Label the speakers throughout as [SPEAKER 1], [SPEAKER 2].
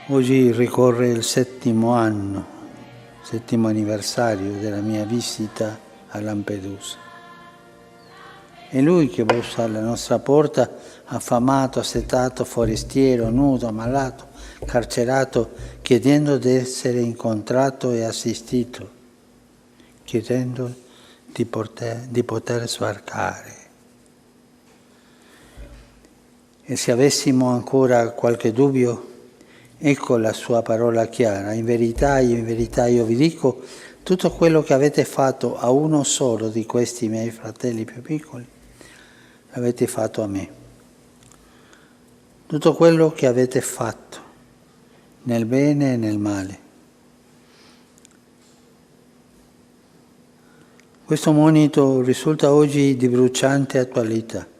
[SPEAKER 1] Oggi ricorre il settimo anno, settimo anniversario della mia visita a Lampedusa. È lui che bussa alla nostra porta, affamato, assetato, forestiero, nudo, ammalato, carcerato, chiedendo di essere incontrato e assistito, chiedendo di poter sbarcare. E se avessimo ancora qualche dubbio, ecco la sua parola chiara. In verità io vi dico, tutto quello che avete fatto a uno solo di questi miei fratelli più piccoli, l'avete fatto a me. Tutto quello che avete fatto, nel bene e nel male. Questo monito risulta oggi di bruciante attualità.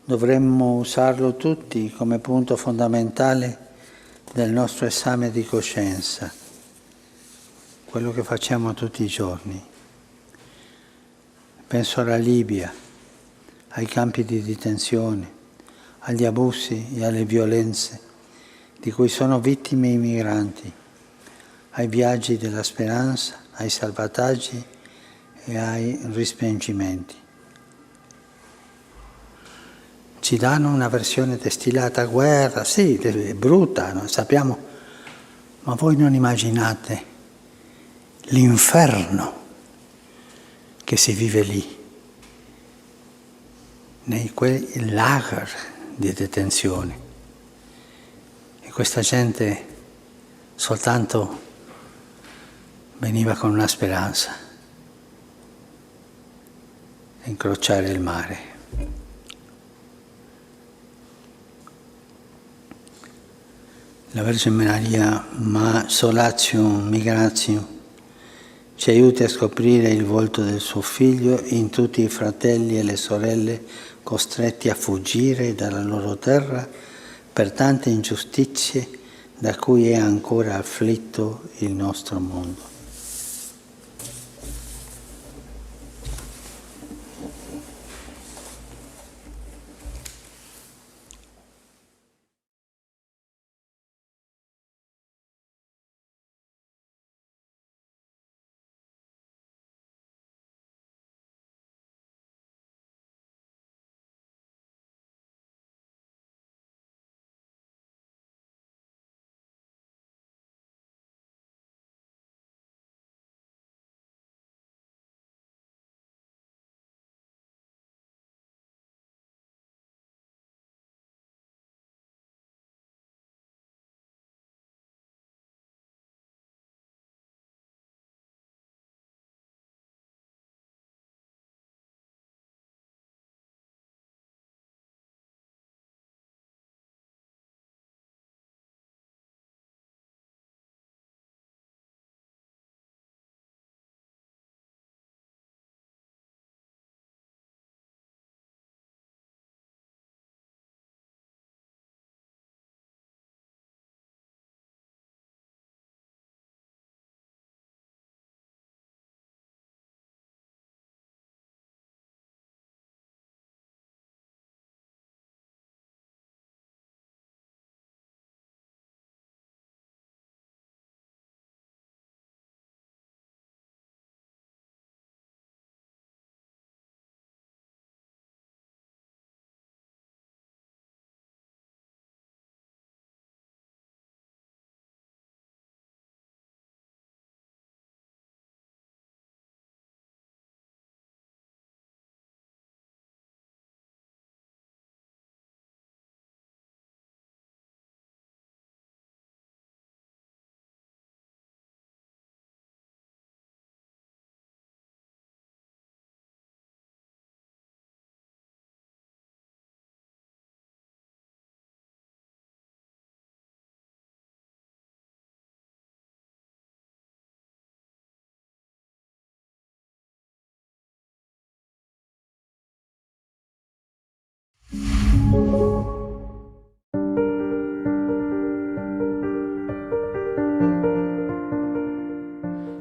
[SPEAKER 1] Dovremmo usarlo tutti come punto fondamentale del nostro esame di coscienza, quello che facciamo tutti i giorni. Penso alla Libia, ai campi di detenzione, agli abusi e alle violenze di cui sono vittime i migranti, ai viaggi della speranza, ai salvataggi e ai respingimenti. Ci danno una versione destillata, guerra, sì, è brutta, noi sappiamo, ma voi non immaginate l'inferno che si vive lì, nei quei lager di detenzione. E questa gente soltanto veniva con una speranza, incrociare il mare. La Vergine Maria, ma solatium migratium, ci aiuti a scoprire il volto del suo Figlio in tutti i fratelli e le sorelle costretti a fuggire dalla loro terra per tante ingiustizie da cui è ancora afflitto il nostro mondo.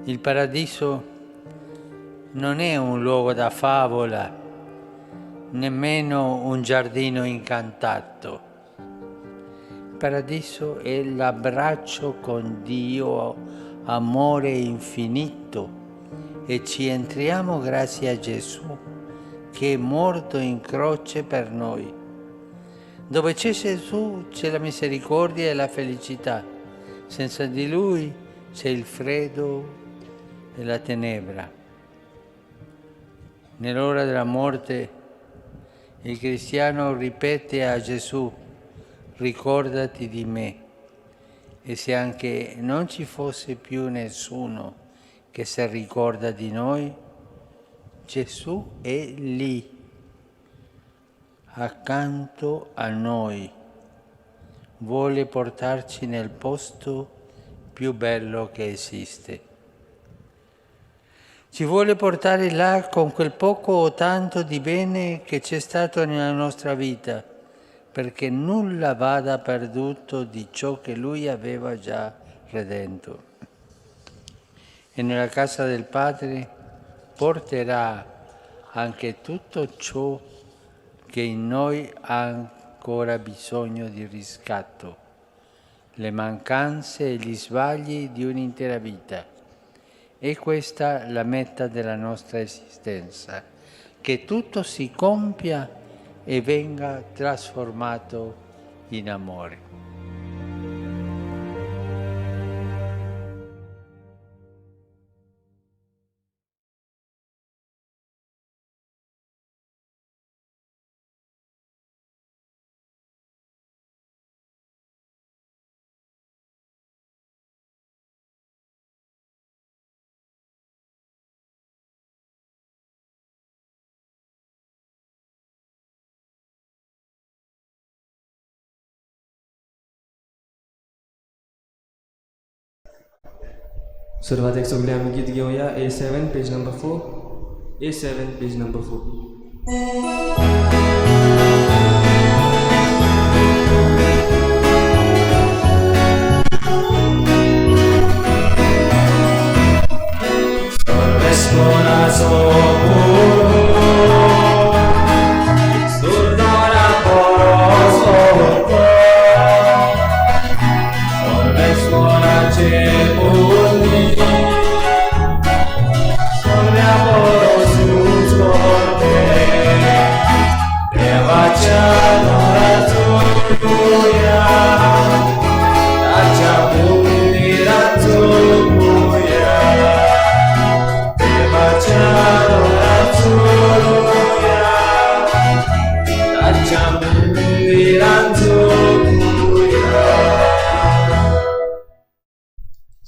[SPEAKER 1] Il paradiso non è un luogo da favola, nemmeno un giardino incantato, Il paradiso è l'abbraccio con Dio, amore infinito, e ci entriamo grazie a Gesù che è morto in croce per noi. Dove c'è Gesù c'è la misericordia e la felicità. Senza di Lui c'è il freddo e la tenebra. Nell'ora della morte il cristiano ripete a Gesù: ricordati di me. E se anche non ci fosse più nessuno che si ricorda di noi, Gesù è lì, accanto a noi. Vuole portarci nel posto più bello che esiste. Ci vuole portare là con quel poco o tanto di bene che c'è stato nella nostra vita, perché nulla vada perduto di ciò che Lui aveva già redento. E nella casa del Padre porterà anche tutto ciò che in noi ha ancora bisogno di riscatto, le mancanze e gli sbagli di un'intera vita. E questa la meta della nostra esistenza, che tutto si compia e venga trasformato in amore.
[SPEAKER 2] सुरवात एक सगळे आमी गीत घेवया. A7 page number 4, A7 page number 4.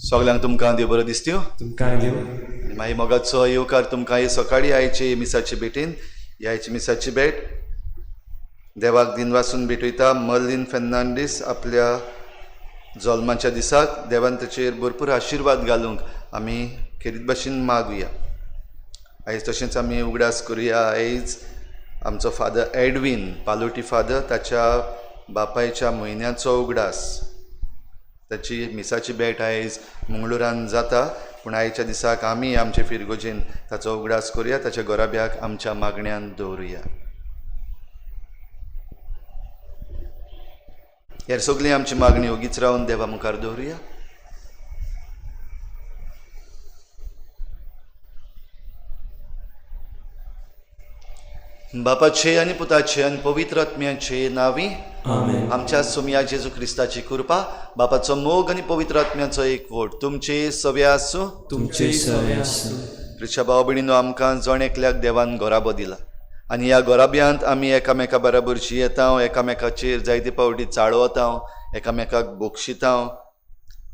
[SPEAKER 3] सगळ्यांक तुमकां देव बरो दिसत्यो.
[SPEAKER 2] तुमकां देव
[SPEAKER 3] आनी मागीर मोगाचो येवकार तुमकां हे सकाळी आयचे मिसाचे भेटीन. आयची मिसाची भेट देवाक दिनवासून भेटयता मर्लिन फेर्नांडीस आपल्या जल्माच्या दिसाक. देवान ताचेर भरपूर आशिर्वाद घालूंक आमी खेरीत भाशेन मागुया. आयज तशेंच आमी उगडास करुया आयज आमचो फादर एडवीन पालोटी फादर ताच्या बापायच्या म्हयन्याचो उगडास. ताची मिसाची भेट आयज मंगळुरान जाता, पूण आयच्या दिसाक आमी आमचे फिरगोजेन ताचो उगडास करुया, ताच्या गोराब्याक आमच्या मागण्यान दवरुया. ह्या सगळीं आमची मागणी ओगीच रावन देवा मुखार दवरुया. बापाचे आनी पुताचे आनी पवित्र आत्म्याचे नांवी
[SPEAKER 2] आमेन.
[SPEAKER 3] आमच्या सोमया जेजू क्रिस्ताची कृपा, बापाचो मोग आनी पवित्र आत्म्याचो एकवट तुमचे सवे आसूं.
[SPEAKER 2] तुमचे सवे आसूं.
[SPEAKER 3] क्रिस्ता भाव भयणीनो, आमकां जण एकल्याक देवान गोराबो दिला आनी ह्या गोराब्यांत आमी एकामेका बराबर जियेता, एकामेकाचेर जायते फावटी चाळवता, एकामेकाक बोगशिता,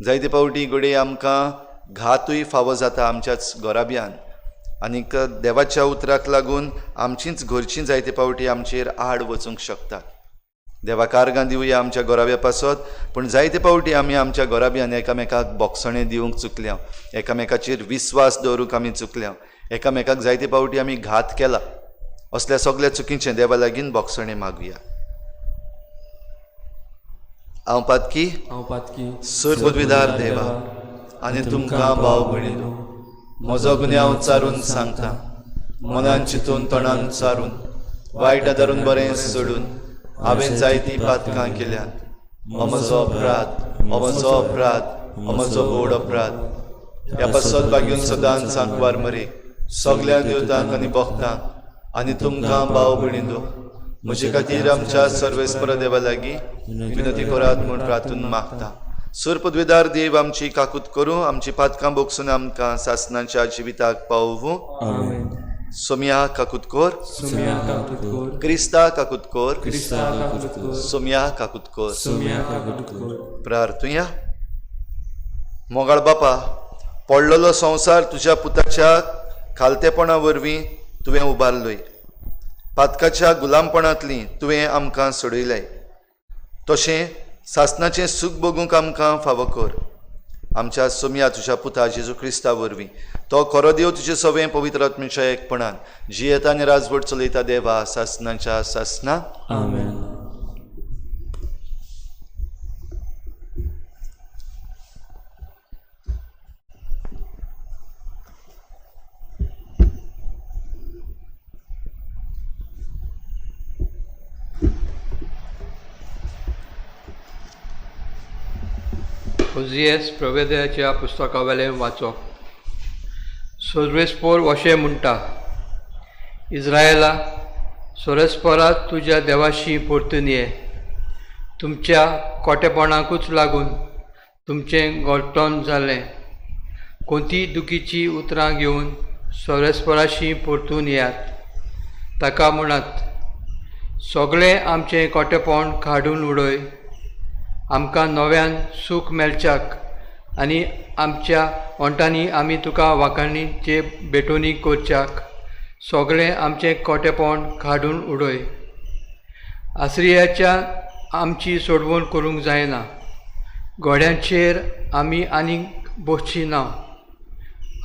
[SPEAKER 3] जायते फावटी घडये आमकां घातूय फावो जाता आमच्याच गोराब्यान. आनीक देवाच्या उतराक लागून आमचींच घरचीं जायते फावटी आमचेर आड वचूंक शकतात. देवाक आर्गां दिवया आमच्या गोराब्या पासत, पूण जायते फावटी आमी आमच्या गोराब्यान एकामेकाक बोगसणें दिवंक चुकल्या, एकामेकाचेर विस्वास दवरूंक आमी चुकल्या, एकामेकाक जायते फावटी आमी घात केला. असल्या सगल्या चुकीचें देवा लागीं बोगसणें मागुया. हांव पातकी,
[SPEAKER 2] हांव पातकी,
[SPEAKER 3] सरपदवीदार देवा आनी तुमकां भाव भयणीनो म्हजो गुन्यांव चारून सांगता. मनान चिंतून तोंडान चारून वायट धरून बरें सोडून हांवें जायतीं पातकां केल्यात. हो म्हजो अपराध, हो म्हजो अपराध, हो म्हजो व्हड अपराध. ह्या पासत बागेवन सदांच सांकवार मरे सगल्या देवतांक आनी भक्तांक आनी तुमकां भाव भयणींनो म्हजे खातीर आमच्या सर्वेस्पर देवा लागीं विनंती करात म्हूण प्रार्थून मागता. सुर पदवेदार देव आमची काकूत करूं, आमची पातकां बोगसून आमकां सासनाच्या जिविताक पावोवूं.
[SPEAKER 2] आमेन.
[SPEAKER 3] सोमया काकूत कोर.
[SPEAKER 2] सोम्या काकूत कोर.
[SPEAKER 3] क्रिस्ता काकूत कोर.
[SPEAKER 2] क्रिस्ता काकूत कोर.
[SPEAKER 3] सोमया काकूत कोर.
[SPEAKER 2] सोम्या काकूत कोर.
[SPEAKER 3] प्रार्थुया. मोगाळ बापा, पडलेलो संवसार तुज्या पुताच्या खालतेपणा वरवीं तुवें उबारलोय. पातकाच्या गुलामपणांतली तुवें आमकां सोडयलें, तशें सासनाचें सूख भोगूंक आमकां फावो कर. आमच्या सोमया तुज्या पुता जेजू क्रिस्ता वरवीं, तो खरो देव तुजे सवें पवित्र आत्म्याच्या एकपणान जियेता आनी राजवट चलयता देवा सासनाच्या सासना.
[SPEAKER 2] आमेन.
[SPEAKER 4] ओझियस प्रवेदयाच्या पुस्तकावेलें वाचप. सोर्वेस्पोर अशें म्हणटा, इस्रायला सोरेस्पोरा तुज्या देवाशी परतून ये. तुमच्या कोटेपणाकूच लागून तुमचें गोलटण जालें. कोणती दुखीची उतरां घेवन सोरेस्पोराशी परतून येयात. ताका म्हणात, सगळें आमचें कोटेपण काडून उडय, आमकां नव्यान सूख मेळच्याक आनी आमच्या ओंठांनी आमी तुका वाखाणीचे भेटोवणी करच्याक सगळें आमचें कोटेपण काडून उडय. आसरियाच्या आमची सोडवण करूंक जायना, घोड्यांचेर आमी आनीक बसची ना.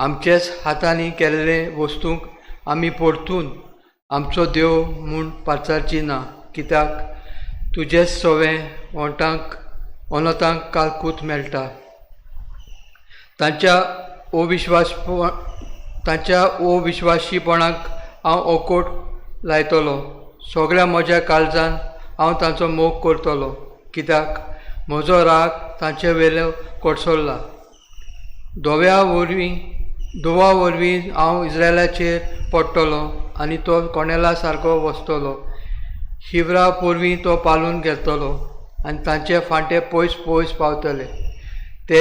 [SPEAKER 4] आमचेच हातांनी केल्ले वस्तूंक आमी परतून आमचो देव म्हूण पाचारची ना, कित्याक तुजेच सवें ओंठांक अनतांक कालकूत मेळटा. तांच्या अविश्वासीपणाक हांव ओकोट लायतलो. सगळ्या म्हज्या काळजान हांव तांचो मोग करतलो, कित्याक म्हजो राग तांचे वेलो कोडसरला. धोव्या वरवीं हांव इस्रायलाचेर पडटलो आनी तो कोणेला सारको वसतलो. हिवरा पोरवीं तो पालून घेतलो आनी तांचे फांटे पयस पयस पावतले. ते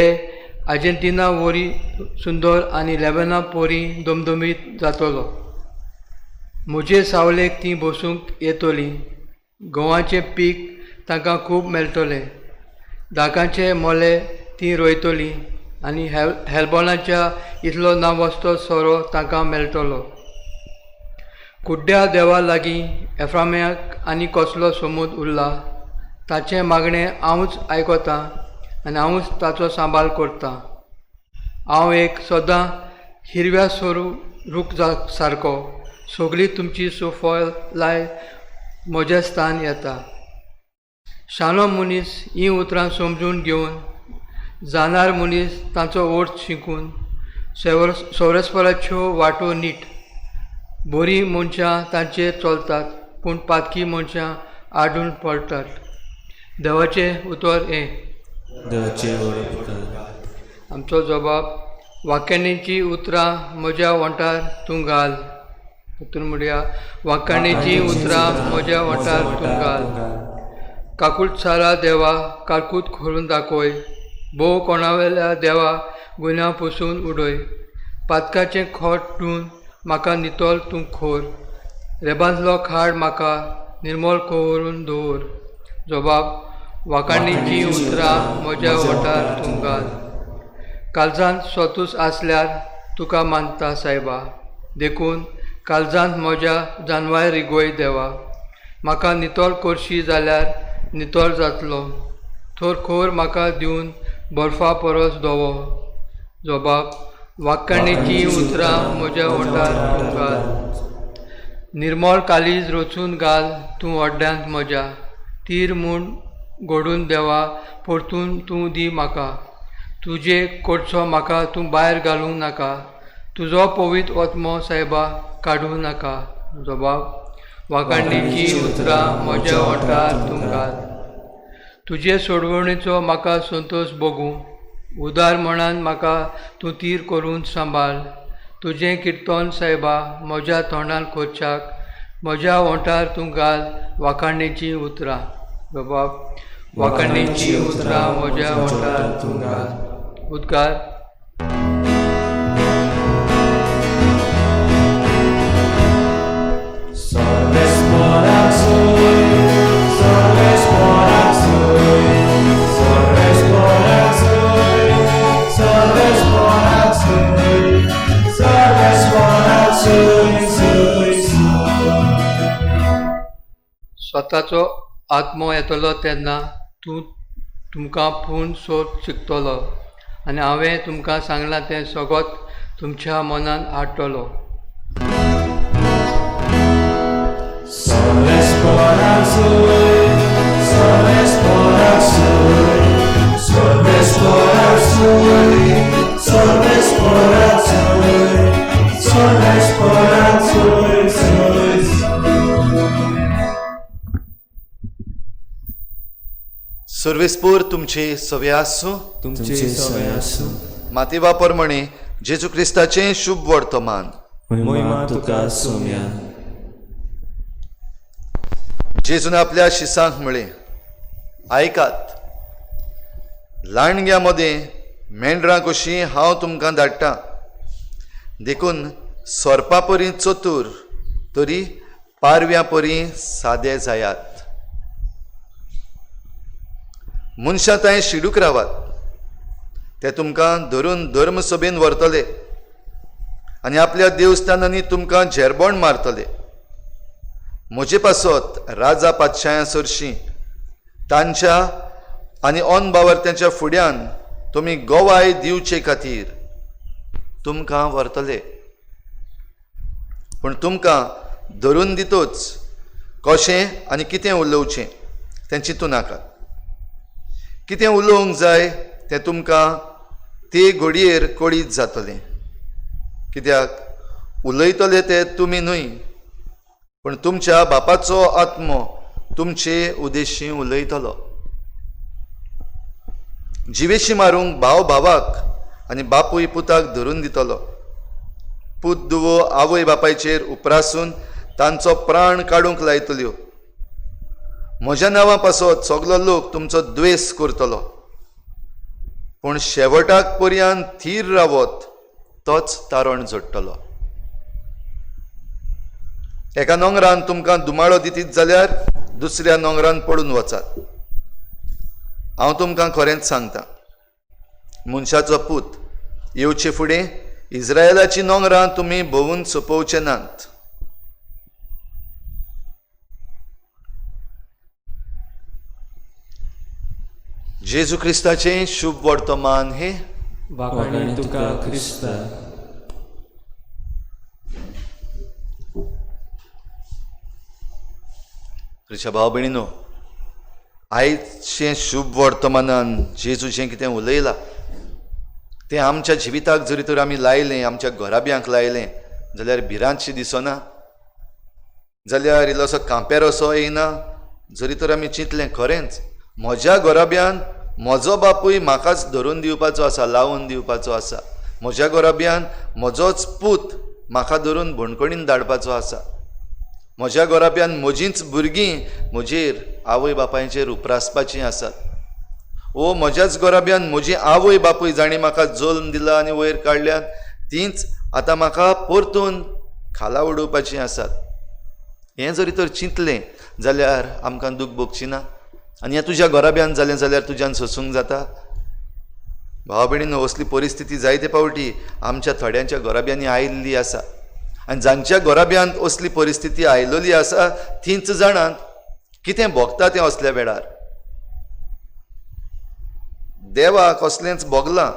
[SPEAKER 4] आर्जेंटिना वरी सुंदर आनी लेबना पोरी दमदमीत जातलो. म्हजे सावलेक तीं बसूंक येतलीं. गंवाचें पीक तांकां खूब मेळटलें. दाकांचे मोले तीं रोयतलीं आनी हेल्बोनाच्या इतलो नांवाजतो सोरो तांकां मेळटलो. कुड्ड्या देवा लागीं एफ्राम्याक आनी कसलो समूद उरला? ताचें मागणें हांवूच आयकतां आनी हांवूच ताचो सांबाळ करतां. हांव एक सदां हिरव्या सोरू रूख सारको, सगळीं तुमची सुफलाय म्हज्या स्थान येता. शाणो मनीस हीं उतरां समजून घेवन, जाणार मनीस तांचो अर्थ शिकून, सौरस्पराच्यो वाटो नीट. बरीं मनशां तांचेर चलतात, पूण पातकी मनशां आडून पडटात. देवाचें उतर हें. आमचो जबाब. वाक्यांची उतरां म्हज्या ओंठार तूं घाल. तितून म्हणया, वाक्यांची उतरां म्हज्या ओंठार तूं घाल. काकूट सारा देवा काकूत करून दाखय. भोव कोणावेल्या देवा गुन्यांव पुसून उडय. पातकाचें खोट धुवन म्हाका नितळ तूं खोर. रेबांतलो खाड म्हाका निर्मळ करून दवर. जबाब. वाखाणीचीं उतरां म्हज्या ओंठार तूं घाल. काळजांत स्वतूच आसल्यार तुका मानता सायबा, देखून काळजांत म्हज्या जानवाय रिगोय देवा. म्हाका नितळ करशी जाल्यार नितळ जातलो. थोर खोर म्हाका दिवन बर्फा परस धवो. जबाब. वाखाणीचीं उतरां म्हज्या ओंठार तूं घाल. निर्मळ काळीज रचून घाल तूं ओड्यांत म्हज्या. तीर म्हूण घडून देवा परतून तूं दी म्हाका. तुजे कडचो म्हाका तूं भायर घालूं नाका. तुजो पवित्र आत्मो सायबा काडूं नाका. जबाब. वाखाणीचीं उतरां म्हज्या ओंठार तूं घाल. तुजे सोडवणेचो म्हाका संतोश भोगूं. उदार मनान म्हाका तूं तीर करून सांबाळ. तुजें किर्तन सायबा म्हज्या तोंडान खोर्चाक, म्हज्या ओंठार तूं घाल वाखाणेचीं उतरां. जबाब वाखाणेचीं उतरां म्हज्या ओंठार तूं घाल. उद्गार. स्वताचो आत्मो येतलो तेन्ना तूं तुमकां पूर्ण सोद शिकतलो आनी हांवें तुमकां सांगलां तें सगळोच तुमच्या मनान हाडटलो.
[SPEAKER 3] सर्वेस्पोर तुमचे सवे आसूं.
[SPEAKER 2] तुमचे सवे आसूं.
[SPEAKER 3] मातेवा प्रमाणे जेजू क्रिस्ताचें शुभ वर्तमान.
[SPEAKER 2] मोहिमा तुका सोम्या.
[SPEAKER 3] जेजून आपल्या शिसांक म्हळें, आयकात, लांडग्यां मदें मेंढरां कशीं हांव तुमकां धाडटा, देखून सोरपा परी चतूर तरी पारव्यां परी सादे जायात. मनशां तांय शिडूक रावात, ते तुमकां धरून धर्मसभेन व्हरतले आनी आपल्या देवस्थानांनी तुमकां झेरबोण मारतले. म्हजे पासत राजा पातशायां सरशीं तांच्या आनी अनबावर्त्यांच्या फुड्यान तुमी गवाय दिवचे खातीर तुमकां व्हरतले. पूण तुमकां धरून दितोच कशें आनी कितें उलोवचें तें चिंतू नाकात. कितें उलोवंक जाय तें तुमकां ते घडयेर कळीत जातलें, कित्याक उलयतले ते तुमी न्हय, पूण तुमच्या बापाचो आत्मो तुमचे उदेशी उलयतलो. जिवेशी मारूंक भाव भावाक आनी बापूय पुताक धरून दितलो. पूत दुवो आवय बापायचेर उपरासून तांचो प्राण काडूंक लायतल्यो. म्हज्या नांवा पासत सगलो लोक तुमचो द्वेस करतलो, पूण शेवटाक पर्यान थीर रावत तोच तारण जोडटलो. एका नोंगरान तुमकां दुमाळो दितीत जाल्यार दुसऱ्या नोंगरान पडून वचात. हांव तुमकां खरेंच सांगता, मनशाचो पूत येवचे फुडें इस्रायलाची नोंगरां तुमी भोंवून सोंपोवचे नात. जेजू क्रिस्ताचें शुभ वर्तमान हे.
[SPEAKER 2] वाखाणी तुका क्रिस्ता.
[SPEAKER 3] प्रिय भाव भयणीनो, आयचें शुभ वर्तमानान जेजू जें कितें उलयलां तें आमच्या जिविताक जरी तर आमी लायलें, आमच्या घराब्यांक लायलें जाल्यार भिरांतशी दिसना, जाल्यार इल्लोसो कांपेर असो येयना. जरी तर आमी चिंतलें खरेंच म्हज्या घराब्यान म्हजो बापूय म्हाकाच धरून दिवपाचो आसा, लावून दिवपाचो आसा, म्हज्या घराब्यान म्हजोच पूत म्हाका धरून बणकणीन धाडपाचो आसा, म्हज्या घराब्यान म्हजींच भुरगीं म्हजेर आवय बापायचेर उपरासपाचीं आसात, ओ म्हज्याच घराब्यान म्हजी आवय बापूय जांणी म्हाका जल्म दिला आनी वयर काडल्यात तींच आतां म्हाका परतून खाला उडोवपाचीं आसात. हें जरी तर चिंतलें जाल्यार आमकां दूख भोगची ना. आनी हें तुज्या घराब्यान जालें जाल्यार तुज्यान सोसूंक जाता? भाव भयणीनो, असली परिस्थिती जायते फावटी आमच्या थोड्यांच्या घराब्यांनी आयिल्ली आसा आनी जांच्या घराब्यांत असली परिस्थिती आयलेली आसा तींच जाणात कितें भोगता तें असल्या वेळार. देवाक असलेंच भोगलां.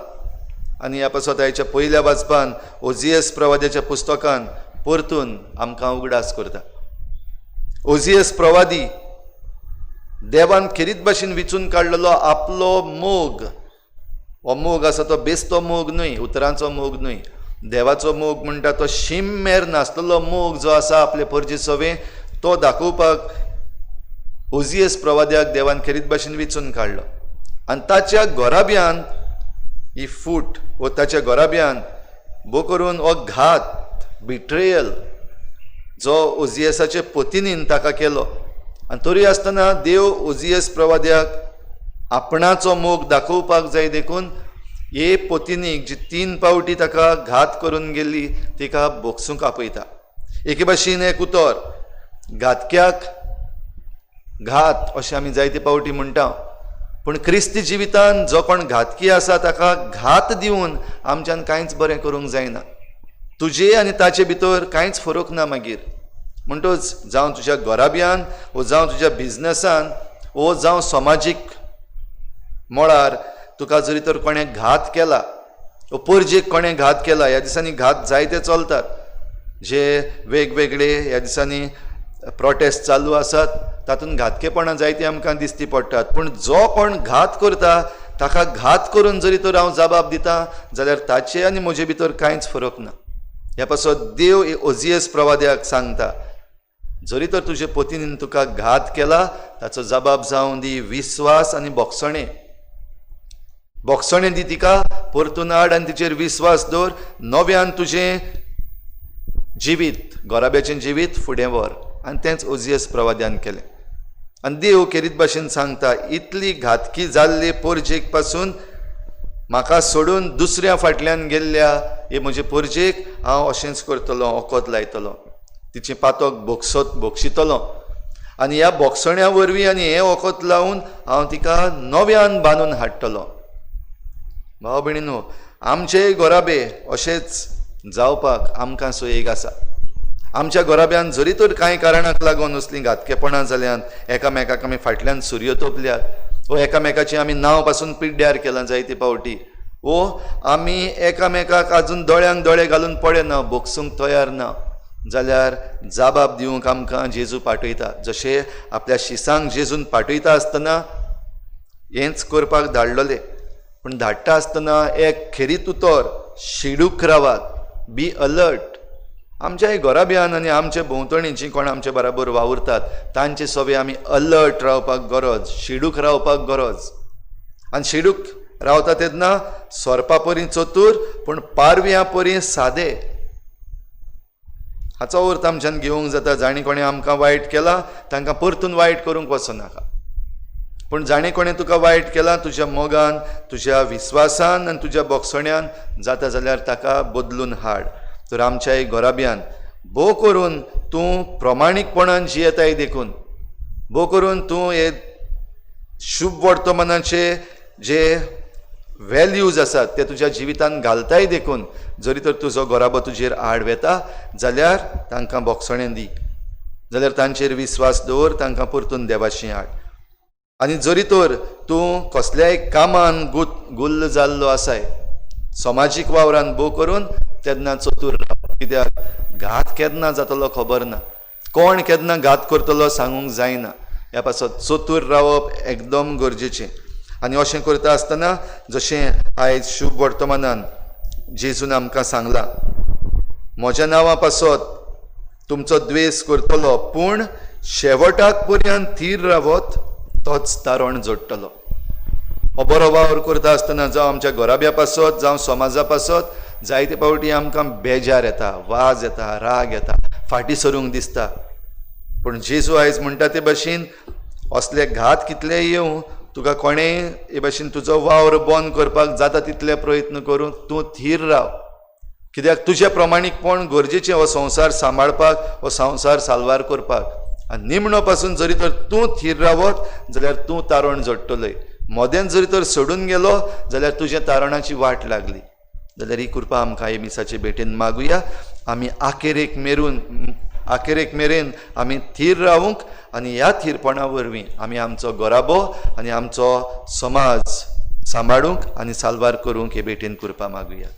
[SPEAKER 3] आनी ह्या पासत आयच्या पयल्या वाचपान ओजियस प्रवाद्याच्या पुस्तकान परतून आमकां उगडास करता. ओजियस प्रवादी देवान खेरीत भाशेन विचून काडलेलो आपलो मोग, हो मोग आसा तो बेस्तो मोग न्हय, उतरांचो मोग न्हय, देवाचो मोग म्हणटा तो शीम मेर नासलेलो मोग जो आसा आपले परजे सवे तो दाखोवपाक ओझियस प्रवाद्याक देवान खेरीत भाशेन विचून काडलो आनी ताच्या गोराब्यान ही फूट वो ताच्या गोराब्यान भो करून हो घात, बिट्रेयल जो ओझियसाचे पतिनीन ताका केलो. आनी तरी आसतना देव ओझियस प्रवाद्याक आपणाचो मोग दाखोवपाक जाय देखून हे पतिनीक जी 3 पावटी ताका घात करून गेल्ली तिका बोगसूंक आपयता. एके भाशेन एक उतर घातक्याक घात अशें आमी जायते पावटी म्हणटा, पूण क्रिस्ती जिवितान जो कोण घातकी आसा ताका घात दिवन आमच्यान कांयच बरें करूंक जायना. तुजे आनी ताचे भितर कांयच फरक ना मागीर. म्हणटच जावं तुज्या घराब्यान वो जावं तुज्या बिजनसान वो जावं समाजीक मळार तुका जरी तर कोणें घात केला वो परजेक कोणें घात केला, ह्या दिसांनी घात जायते चलतात, जे वेगवेगळे ह्या दिसांनी प्रोटेस्ट चालू आसात तातूंत घातकेपणां जायतीं आमकां दिसती पडटात. पूण जो कोण घात करता ताका घात करून जरी तर हांव जबाब दिता जाल्यार ताचे आनी म्हजे भितर कांयच फरक ना. ह्या पासत देव ओझियस प्रवाद्याक सांगता, जरी तर तुजे पतीन तुका घात केला ताचो जबाब जावं दी विस्वास आनी बोगसणें. बोगसणें दी तिका, परतून हाड आनी तिचेर विस्वास दवर, नव्यान तुजें जिवीत, गोराब्याचें जिवीत फुडें व्हर. आनी तेंच ओझियस प्रवाद्यान केलें. आनी देव खेरीत भाशेन सांगता, इतली घातकी जाल्ली पोरजेक पासून म्हाका सोडून दुसऱ्या फाटल्यान गेल्ल्या हे म्हजे पोरजेक हांव अशेंच करतलो, ओकोत लायतलो, तिचें पातक भोगशितलो आनी ह्या भोगसण्या वरवीं आनी हें ओकोत लावन हांव तिका नव्यान बांदून हाडटलो. भाव भयणीनो, आमचे गोराबे अशेंच जावपाक आमकां सोयेक आसा. आमच्या गोराब्यान जरी तर कांय कारणाक लागून असलीं घातकेपणां जाल्यात, एकामेकाक आमी फाटल्यान सुरयो तोपल्यात वो एकामेकाचें आमी नांव पासून पिड्ड्यार केलां जायते पावटी, वो आमी एकामेकाक आजून दोळ्यांक दोळे घालून पळयना, भोगसूंक तयार ना, जाल्यार जाबाब दिवंक आमकां जेजू पाठयता. जशें आपल्या शिसांक जेजून पाठयता आसतना हेंच करपाक धाडलोलें, पूण धाडटा आसतना एक खेरीत उतर, शिडूक रावात, बी अलर्ट. आमच्या घराब्यान आनी आमचे भोंवतणी जी कोण आमचे बराबर वावुरतात तांचे सवे आमी अलर्ट रावपाक गरज, शिडूक रावपाक गरज. आनी शिडूक रावता तेन्ना सोरपा परी चतूर पूण पारव्यां परी सादे. हाचो अर्थ आमच्यान घेवंक जाता, जाणी कोणें आमकां वायट केला तांकां परतून वायट करूंक वचनाका, पूण जाणें कोणें तुका वायट केलां तुज्या मोगान, तुज्या विस्वासान आनी तुज्या बोगसण्यान जाता जाल्यार ताका बदलून हाड. तर आमच्या एक घराब्यान भोव करून तूं प्रमाणीकपणान जियेताय देखून, भोव करून तूं हे शुभ वर्तमानाचे जे वेल्यूज आसात ते तुज्या जिवितान घालताय देखून, जरी तर तुजो घराबो तुजेर आड वेता जाल्यार तांकां बोगसणें दी, जाल्यार तांचेर विस्वास दवर, तांकां परतून देवाशी हाड. आनी जरी तर तूं कसल्याय कामान गुल्ल जाल्लो आसाय समाजीक वावरान भोव करून, तेन्ना चतूर राव. कित्याक घात केन्ना जातलो खबर ना, कोण केन्ना घात करतलो सांगूंक जायना. ह्या पासत चतूर रावप एकदम गरजेचें. आनी अशें करता आसतना जशें आयज शुभ वर्तमानान जेजून आमकां सांगलां, म्हज्या नांवा पासत तुमचो द्वेस करतलो पूण शेवटाक पर्यंत थीर रावत तोच तारण जोडटलो. हो बरो वावर करता आसतना जावं आमच्या घराब्या पासत जावं समाजा पासत जायते पावटी आमकां बेजार येता, वाज येता, राग येता, फाटीं सरूंक दिसता. पूण जेजू आयज म्हणटा ते भाशेन असले घात कितले येवं तुका कोणें हे भाशेन तुजो वावर बंद करपाक जाता तितले प्रयत्न करून तूं थीर राव. कित्याक तुजें प्रमाणीकपण गरजेचें हो संवसार सांबाळपाक, हो संवसार साल्वार करपाक. आनी निमणो पासून जरी तर तूं थीर रावत जाल्यार तूं तारण जोडटलय, मदेंच जरी तर सोडून गेलो जाल्यार तुजें तारणाची वाट लागली. जाल्यार ही कृपा आमकां हे मिसाचे भेटेन मागुया. आमी आखेरेक मेरेन आमी थीर रावूंक आनी ह्या थीरपणा वरवीं आमी आमचो घराबो आनी आमचो समाज सांबाळूंक आनी साल्वार करूंक हे भेटेन कृपा मागुया.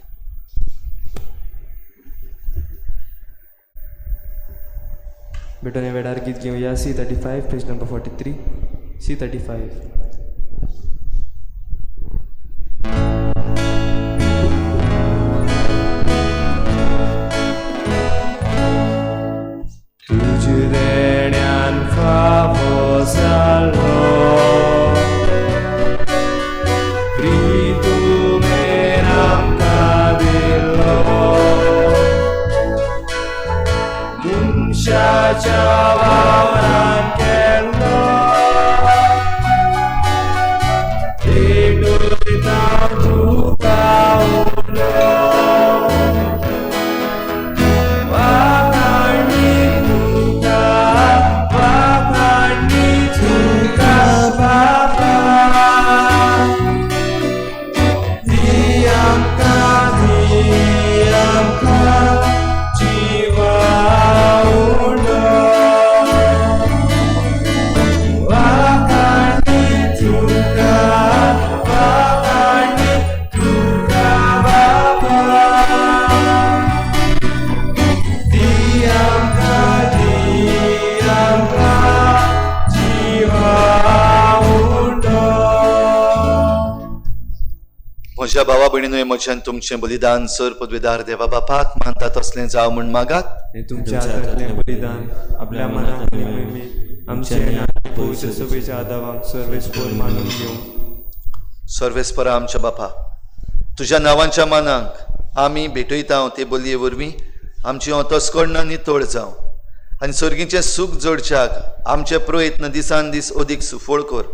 [SPEAKER 2] भेटून ह्या वेळार गीत घेवया C35 page number 43, C35.
[SPEAKER 5] तुझ देण्यान फावो मनशाच्या वावरान केल्लो भेटयता तुका उलो वाखाणी तुका वाखाणी तुका बाबा दी आमकां जिवा उंडो वाखाणी तुका वाखाणी तुका बाबा दी आमकां जिवा उंडो.
[SPEAKER 3] म्हज्या भावा भयणीनो म्हज्यान तुमचें बलिदान सर पदवीदार देवा बापाक मानता तसलें जावं म्हूण मागात.
[SPEAKER 2] आनी तुमच्या हातांतलें बलिदान आपल्या मनाक आनी मोहिमेक आमचे आनी पवित्र सभेच्या आदावाक सर्वेस्पोर मानून घेवं.
[SPEAKER 3] सर्वेस्परा आमच्या बापा, तुज्या नांवांच्या मानाक आमी भेटयता ते बलये वरवीं आमची अंतस्कर्ण नितळ जावं आनी सर्गीचें सूख जोडच्याक आमचे प्रयत्न दिसान दीस अदीक सुफळ कर.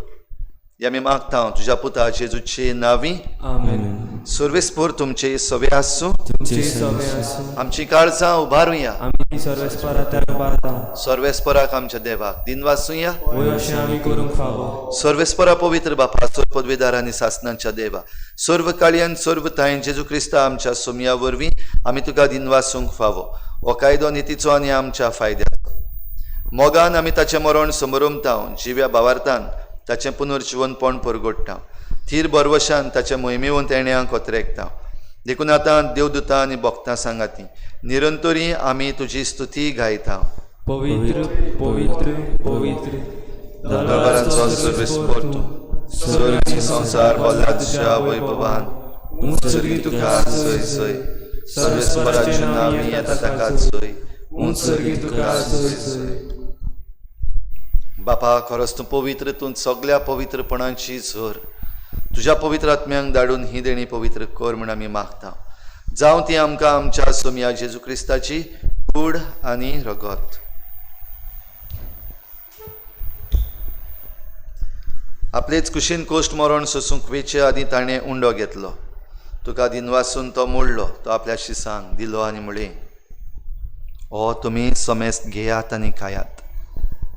[SPEAKER 3] हे आमी मागता तुज्या पुता जेजूचे नांवी.
[SPEAKER 2] आमेन.
[SPEAKER 3] सर्वेस्पोर तुमचे सवे आसूं.
[SPEAKER 2] तुमचे सवे आसूं.
[SPEAKER 3] आमची काळजां उबारुया.
[SPEAKER 2] आमी सर्वेस्परा त्या उबारता.
[SPEAKER 3] सर्वेस्पराक आमच्या देवाक दिनवासुया.
[SPEAKER 2] वय अशें आमी करूंक फावो.
[SPEAKER 3] सर्वेस्परा पवित्र बापा, सर्व पदवेदार आनी सासनांच्या देवा, सर्व काळयान सर्व तायन जेजू क्रिस्ता आमच्या सोमया वरवीं आमी तुका दिनवासूंक फावो. हो कायदो नितीचो आनी आमच्या फायद्याचो. मोगान आमी ताचें मरण समरमता, जिव्या भावार्थान ताचें पुनर्जिवनपण परगोडटा, थीर बरवशान ताचे मोहिमेवंत येण्यांक कोतरेकता. देखून आतां देवदूतां आनी भक्तां सांगाती निरंतरी आमी तुजी स्तुती गायता.
[SPEAKER 2] पवित्र पवित्र पवित्र
[SPEAKER 3] दरबारांचो सर्वेस्पोर तूं, स्वर्ग आनी संवसार भरला तुज्या वैभवान. उंच सर्गी तुका सय सय, सर्वेस्पराचें नांव येता ताका सय, उंच सर्गी तुका सय सय. बापा, खरोच तूं पवित्र, तूं सगल्या पवित्रपणाची झर. तुज्या पवित्र आत्म्यांक धाडून ही देणी पवित्र कर म्हूण आमी मागता. जावं ती आमकां आमच्या सोमया जेजू क्रिस्ताची कूड आनी रगत. आपलेच कुशीन कोश्ट मरण सोसूंक वेचे आदीं ताणें उंडो घेतलो, तुका दिनवासून तो मोडलो, तो आपल्या शिसांक दिलो आनी म्हळें, ओ तुमी समेस्त घेयात आनी खायात,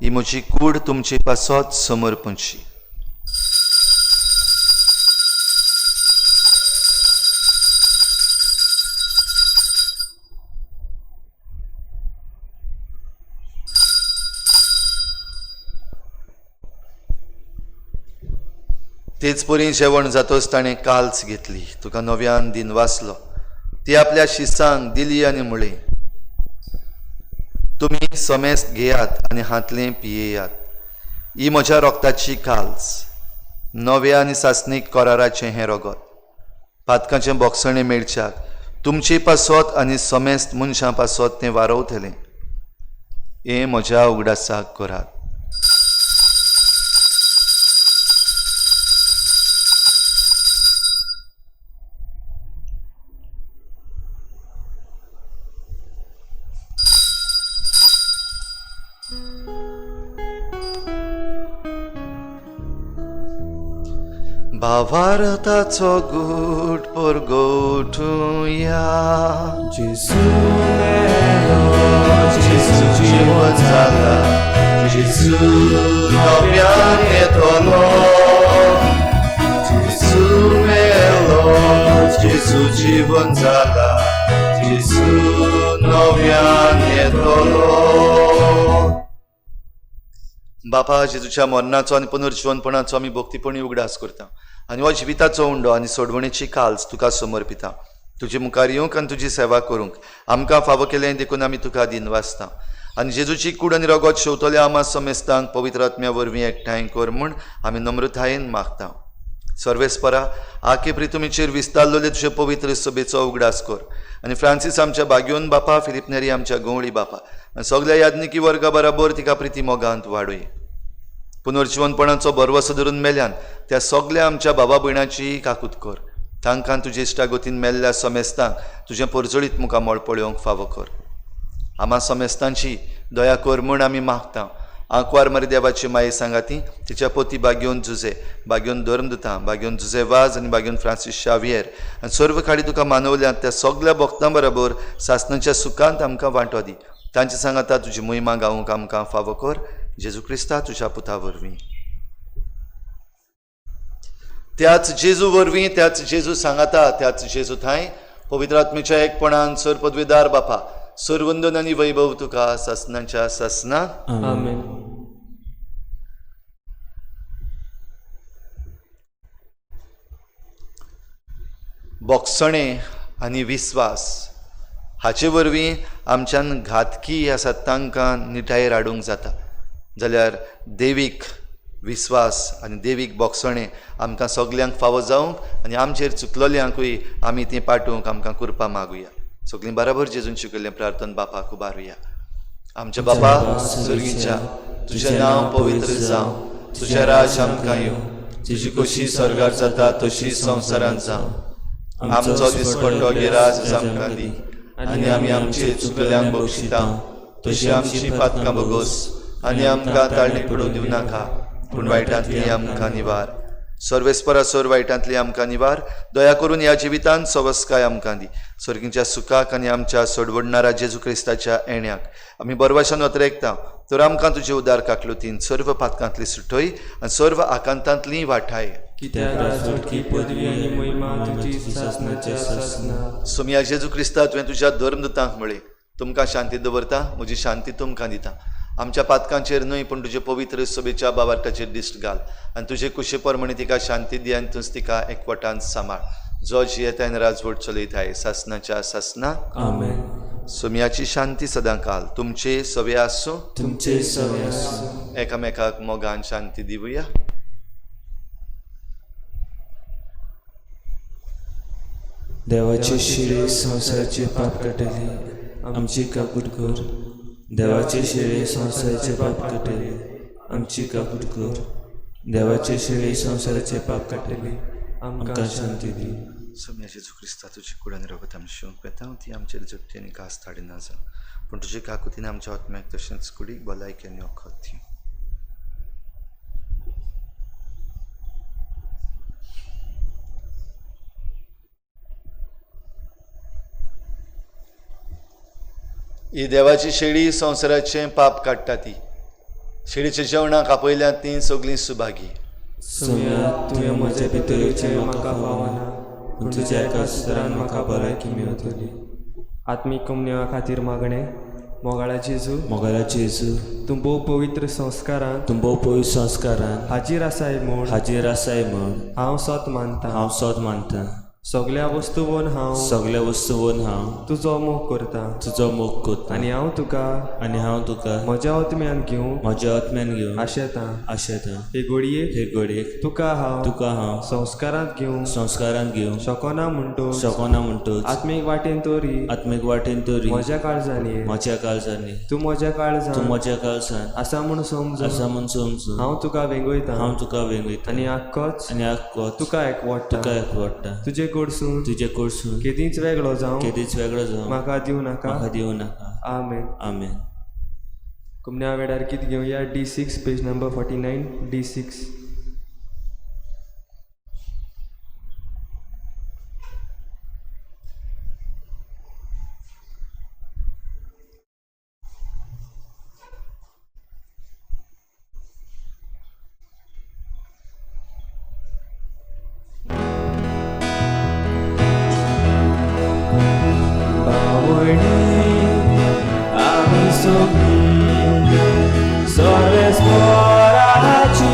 [SPEAKER 3] ही म्हजी कूड तुमचे पासत समर्पणची. तेच परी जेवण जातोच ताणें काल्स घेतली, तुका नव्यान दिनवासलो, ती आपल्या शिसांक दिली आनी म्हळें, तुमी समेस्त घेयात आनी हांतलें पियेयात, ही म्हज्या रोगताची काल्स, नव्या आनी सासणीक कराराचें हें रगत, पातकाचें बोगसणें मेळच्याक तुमचे पासत आनी समेस्त मनशां पासत तें वारवतलें. हें म्हज्या उगडासाक करात. भावार्थाचो गूट परगोटुया.
[SPEAKER 2] जेजू मेलो,
[SPEAKER 3] जेजू जिवन जाला, जेजू नव्यान येतलो. जेजू मेलो, जेजू जिवन जाला, जेजू नव्यान येतलो. बापा, जेजूच्या मरणाचो आनी पुनर्जिवनपणाचो आमी भक्तीपणी उगडास करता आनी हो जिविताचो उंडो आनी सोडवणेची काल्स तुका समर्पिता. तुजे मुखार येवंक आनी तुजी सेवा करूंक आमकां फावो केलें देखून आमी तुका दिनवासता. आनी जेजूची कूड आनी रगत शेवतल्या आमा समेस्तांक पवित्र आत्म्या वरवीं एकठांय कर म्हूण आमी नम्रतायेन मागता. सर्वेस्परा, आके प्रितुमीचेर विस्तारलेले तुजे पवित्र सभेचो उगडास कर आनी फ्रांसीस आमच्या बाग्योन बापा, फिलीप नेरी आमच्या गवळी बापा आनी सगल्या याज्ञिकी वर्गा बराबर तिका प्रिती मोगांत वाडय. पुनर्जिवनपणाचो भरवसो धरून मेल्यान त्या सगल्या आमच्या बाबा भयणाची काकूत कर. तांकां तुजे इश्टागतीन मेल्ल्या समेस्तांक तुजें परजळीत मुखामळ पळोवंक फावो कर. आमा समेस्तांची दया कर म्हूण आमी मागता. आंकवार मारी देवाची माये सांगाती तिच्या पोती बागेवन जुजे, बागेवन धर्मदुतां, बागेवन जुजे वाज आनी बागेवन फ्रांसीस शावियर आनी सर्व खाडी तुका मानवल्यात त्या सगल्या भक्तां बरोबर सासणाच्या सुखांत आमकां वांटो दी. तांचे सांगाता तुजी मोहिमा गावूंक आमकां फावो कर, जेजू क्रिस्ता तुज्या पुता वरवीं. त्याच जेजू वरवीं, त्याच जेजू सांगाता, त्याच जेजू थांय पवित्र आत्मेच्या एकपणान सर पदवीदार बापा, सरवंदन आनी वैभव तुका सासणाच्या सासना.
[SPEAKER 2] आमेन.
[SPEAKER 3] बोगसणें आनी विस्वास हाचे वरवीं आमच्यान घातकी आसा तांकां निटायेर हाडूंक जाता. जाल्यार देवीक विस्वास आनी देवीक बोगसणें आमकां सगल्यांक फावो जावंक आनी आमचेर चुकलोल्यांकूय आमी तीं पाटोवंक आमकां कृपा मागुया. सगळीं बराबर जेजून शिकयल्लें प्रार्थन बापाक उबारुया. आमच्या बापा सर्गीच्या, तुजें नांव पवित्र जावं, तुजें राज आमकां येवं, तुजी कशी स्वर्गार जाता तशी संवसारांत जावं. आमचो दिसपट्टो गिरास आमकां दी आनी आमी आमचे चुकल्यांक बक्षिता तशी आमची पातकां भोगोस आनी आमकां ताळणी पडून दिवं नाका, पूण वायटांतली आमकां निवार. सर्वेस्परा सर वायटांतली आमकां निवार. दया करून ह्या जिवितांत सवस्काय आमकां दी. सर्गीच्या सुखाक आनी आमच्या सोडवडणारा जेजू क्रिस्ताच्या येण्याक आमी बरवाशान अतरेकता, तर आमकां तुजे उदार काकलुतीन सर्व पातकांतली सुटय आनी सर्व आकांतांतली वाठाय. सोमया जेजू क्रिस्ता, तुवें तुज्या धर्मदुतांक म्हळें, तुमकां शांती दवरता, म्हजी शांती तुमकां दिता. आमच्या पातकांचेर न्हय पूण तुजे पवित्र सभेच्या बाबार्टाचेर दिश्ट घाल आनी तुजे कुशे प्रमाणे तिका शांती दी आनी तूंच तिका एकवटान सांबाळ, जो जियेता आनी राजवट चलयताय सासणाच्या सासना.
[SPEAKER 2] आमेन.
[SPEAKER 3] सोमयाची शांती सदां काल तुमचे सवे आसूं,
[SPEAKER 2] तुमचे सवे आसूं.
[SPEAKER 3] एकामेकाक मोगान शांती दिवया.
[SPEAKER 2] देवाचे शिरे संवसाराचे पाप काडटले, आमची काकूट कर. देवाचे शिरे संवसाराचे पाप काडटले, आमची काकूट कर. देवाचे शिरे संवसाराचे पाप काडटले, आमकां शांती दी.
[SPEAKER 3] सोमया जेजू क्रिस्ता, तुजी कूड आनी रगत आमी शिवंक वेता, ती आमचेर जगती आनी कास धाडिना जावं, पूण तुजे काकुतीन आमच्या आत्म्याक तशेंच कुडीक भलायकी आनी वखद दी. ही देवाची शेळी संवसाराचें पाप काडटा ती शेळीच्या जेवणाक आपयल्यात ती सगळीं सुभागी.
[SPEAKER 2] सोम्या, तुवें म्हज्या भितर येवचें म्हाका फावना, पूण तुज्या एका सुत्रान म्हाका भलायकी मेवतली. आत्मीक कोमनेवा खातीर मागणें. मोगाळा जेजू,
[SPEAKER 6] मोगाळा जेजू,
[SPEAKER 2] तूं भोव पवित्र संस्कारान,
[SPEAKER 6] तूं भोव पवित्र संस्कारान
[SPEAKER 2] हाजीर आसाय म्हूण,
[SPEAKER 6] हाजीर आसाय म्हूण
[SPEAKER 2] हांव सत मानता,
[SPEAKER 6] हांव सत मानता.
[SPEAKER 2] सगल्या वस्तूवन हांव,
[SPEAKER 6] सगल्या वस्तूवन हांव
[SPEAKER 2] तुजो मोग करता,
[SPEAKER 6] तुजो मोग करता.
[SPEAKER 2] आनी हांव तुका,
[SPEAKER 6] आनी हांव तुका
[SPEAKER 2] म्हज्या आत्म्यान घेवंक,
[SPEAKER 6] म्हज्या आत्म्यान घेवंक
[SPEAKER 2] आशेता,
[SPEAKER 6] आशेता.
[SPEAKER 2] हे घडयेक,
[SPEAKER 6] हे घडयेक
[SPEAKER 2] तुका हांव,
[SPEAKER 6] तुका हांव
[SPEAKER 2] संस्कारांत घेवंक,
[SPEAKER 6] संस्कारांत घेवंक
[SPEAKER 2] शकना म्हणटोच,
[SPEAKER 6] शकना म्हणटोच
[SPEAKER 2] आत्मीक वाटेन तरी,
[SPEAKER 6] आत्मीक वाटेन तरी
[SPEAKER 2] म्हज्या काळजांनी,
[SPEAKER 6] म्हज्या काळजांनी
[SPEAKER 2] तूं म्हज्या काळजान,
[SPEAKER 6] तूं म्हज्या काळजान
[SPEAKER 2] आसा म्हूण समजून,
[SPEAKER 6] आसा म्हूण समजून
[SPEAKER 2] हांव तुका वेंगयता,
[SPEAKER 6] हांव तुका वेंगयता.
[SPEAKER 2] आनी आख्खोच,
[SPEAKER 6] आनी आख्खोच
[SPEAKER 2] तुका एकवटा,
[SPEAKER 6] तुका एकवटा.
[SPEAKER 2] तुजे कडसून,
[SPEAKER 6] तुजे कडसून
[SPEAKER 2] केदींच वेगळो जावं,
[SPEAKER 6] केदींच वेगळो जावं
[SPEAKER 2] म्हाका दिवं नाका,
[SPEAKER 6] म्हाका दिवं नाका.
[SPEAKER 2] आमेन.
[SPEAKER 6] आमेन.
[SPEAKER 2] कुमण्या वेळार गीत घेवया. D6 page number 49 D6. आमी सगळीं सर्वेस्पराची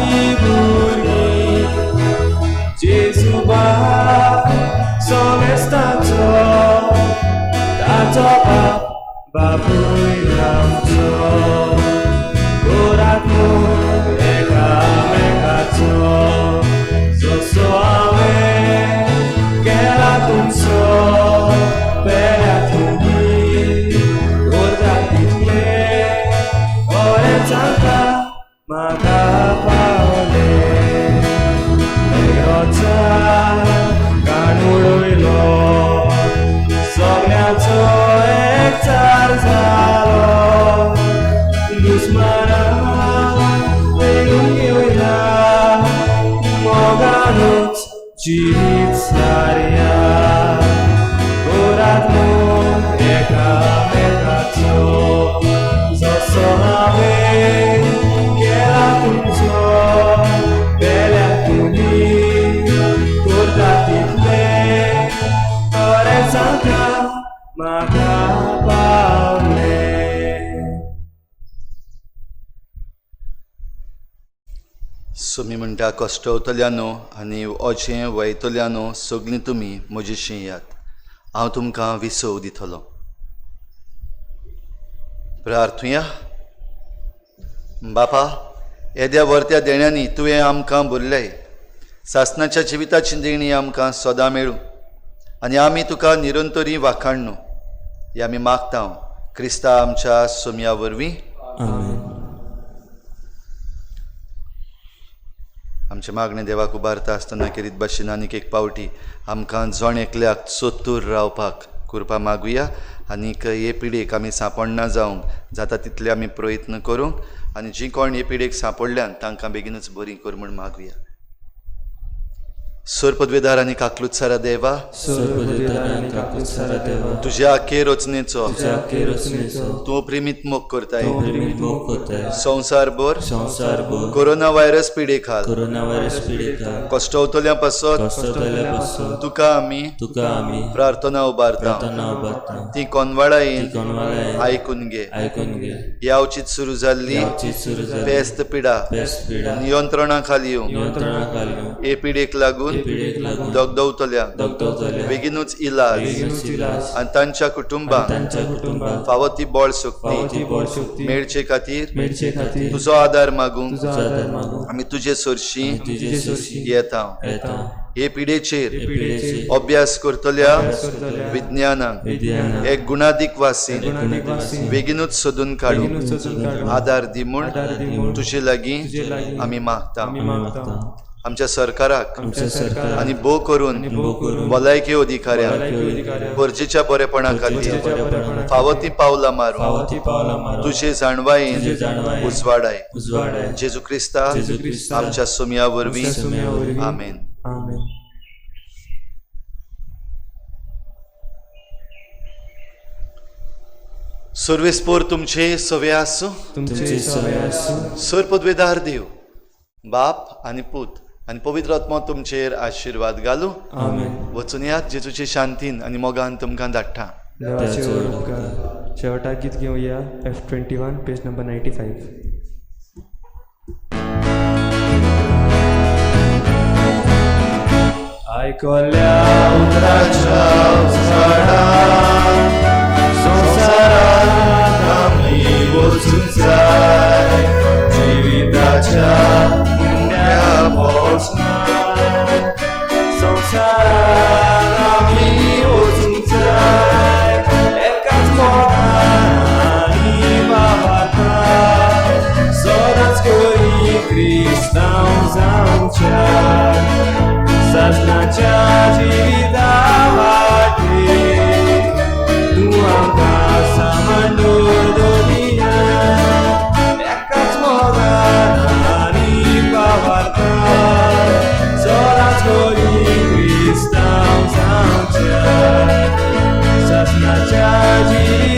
[SPEAKER 3] सोमी म्हणटा, कश्टवतल्यानो आनी ओजें वयतल्यानो सगळीं तुमी म्हजेशी येयात, हांव तुमकां विसव दितलो. प्रार्थुया. बापा, येद्या वर्त्या देण्यांनी तुवें आमकां भरलें. सासणाच्या जिविताची देणी आमकां सदां मेळूं आनी आमी तुका निरंतरी वाखाणू. हे आमी मागता क्रिस्ता आमच्या सोमया वरवीं.
[SPEAKER 2] आमेन.
[SPEAKER 3] आमचें मागणें देवाक उबारता आसतना केरीत भाशेन आनीक एक पावटी आमकां जण एकल्याक चतूर रावपाक कृपा मागुया आनीक हे पिडेक आमी सांपडना जावंक जाता तितले आमी प्रयत्न करूंक आनी जी कोण हे पिडेक सांपडल्यान तांकां बेगीनूच बरी कर म्हूण मागुया. सर पदवेदार आनी काकलुत्सारा देवा, तुज्या आखे रचनेचो तूं प्रेमीत मोग करताय. संवसारभर कोरोना व्हायरस पिडे खाल कश्टवतल्या पासत तुका आमी प्रार्थना उबारता. ती कोनवाळायेन आयकून घे. ह्या अवचीत सुरू जाल्ली पेस्त पिडा नियंत्रणा खाली येवंक हे पिडेक लागून दगदवतल्या बेगीनूच इलाज आनी तांच्या कुटुंबाक फावो ती बळ शक्ती मेळचे खातीर तुजो आदार मागूंक आमी तुजे सरशी येता. हे पिडेचेर अभ्यास करतल्या विज्ञानाक एक गुणादीक वासीन बेगीनूच सोदून काडूंक आदार दी म्हूण तुजे लागीं आमी मागता. आमच्या सरकाराक आनी भोव करून भलायकी अधिकाऱ्यांक गरजेच्या बरेपणा खातीर फावो ती पावलां मारून तुजे जाणवायेन उजवाडाय. जेजू क्रिस्ता आमच्या सोमया वरवीं. आमेन. सर्वेस्पोर तुमचे सवे आसूं. सर पदवेदार देव बाप आनी पूत आनी पवित्र आत्मो तुमचेर आशिर्वाद घालूं. वचून यात जेजूचे शांतीन आनी मोगान तुमकां धाडटा.
[SPEAKER 5] शेवटाक गीत घेवया F21 page number 95. आयकल्या उतराच्या उजवाडान संवसारांत आमी वचूंक जाय. जिविताच्या संवसारांत आमी वचूंक जाय. एकाच मोगान आनी भावार्थान सदांच करी क्रिस्तांव जावच्या. सासणाच्या जिविता वाटेर तूं आमकां सांबाळून दवरिया. एकाच मोगान आनी भावार्थान सदांच करी क्रिस्तांव जावच्या. सासणाच्या जिविता